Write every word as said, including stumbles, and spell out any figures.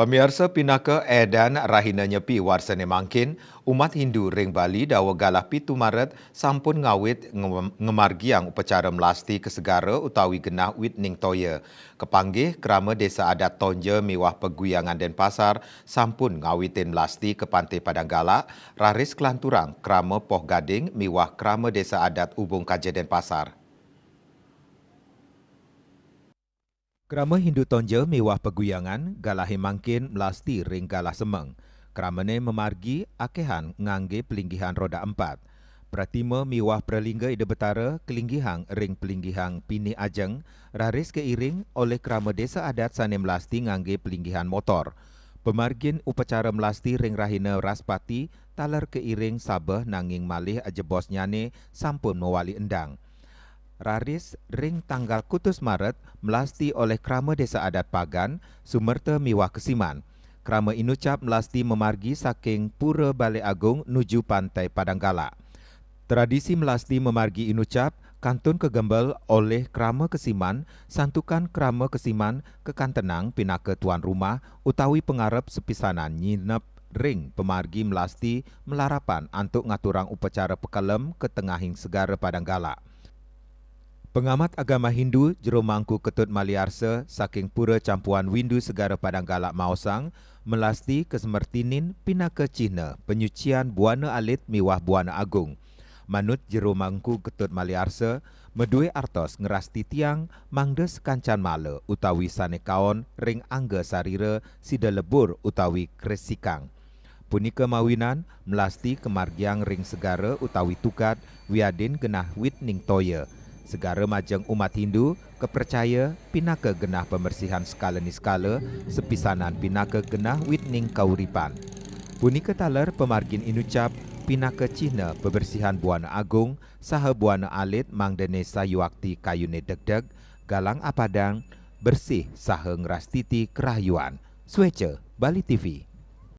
Pamiarsa, pinaka edan rahina Nyepi warsane mangkin, umat Hindu ring Bali daweg galah pitu Maret sampun ngawit ngem-, ngamargiang upacara melasti ka segara utawi genah wit ning toya. Kapanggih, krama Desa Adat Tonja miwah Paguyangan Denpasar sampun ngawitin melasti ka Pante Padang Galak, raris kalanturang krama Poh Gading miwah krama Desa Adat Ubung Kaja Denpasar. Krama Hindu Tonja miwah Paguyangan galahe mangkin melasti ring galah semeng. Kramane mamargi akehan ngangge palinggihan roda empat. Pratima miwah pralingga Ida Betara kalinggihang ring palinggihang pinih ajeng, raris kairing olih krama desa adat sane melasti ngangge palinggihan motor. Pamargin upacara melasti ring rahina Raspati taler kairing sabeh nanging malih ajebosnyane sampun mawali endang. Raris ring tanggal kutus Maret melasti olih krama desa adat Pagan, Sumerta miwah Kesiman. Krama inucap melasti mamargi saking Pura Balai Agung nuju Pantai Padang Galak. Tradisi melasti mamargi inucap kantun kagembel olih krama Kesiman, santukan krama Kesiman kakantenang pinaka tuan rumah utawi pangarep sepisanan nyinep ring pamargi melasti malarapan antuk ngaturang upacara pakelem ka tengahing segara Padang Galak. Pangamat agama Hindu, Jero Mangku Ketut Maliarsa saking Pura Campuan Windu Segara Padang Galak maosang, melasti kasemertinin pinaka cihna panyucian buana alit miwah buana agung. Manut Jero Mangku Ketut Maliarsa, madue artos ngrastitiang mangda sakancan mala utawi sane kaon ring angga sarira sida lebur utawi kresikang. Punika mawinan melasti kamargiang ring segara utawi tukad wiadin genah wit ning toya. Segara majeng umat Hindu kapracaya pinaka genah pamresihan skala niskala, sepisanan pinaka genah wit ning kauripan. Punika taler pamargin inucap pinaka cihna pabersihan buana agung saha buana alit mangdane sayuakti kayune degdeg, galang apadang, bersih saha ngrastiti karahayuan. Sueca, Bali T V.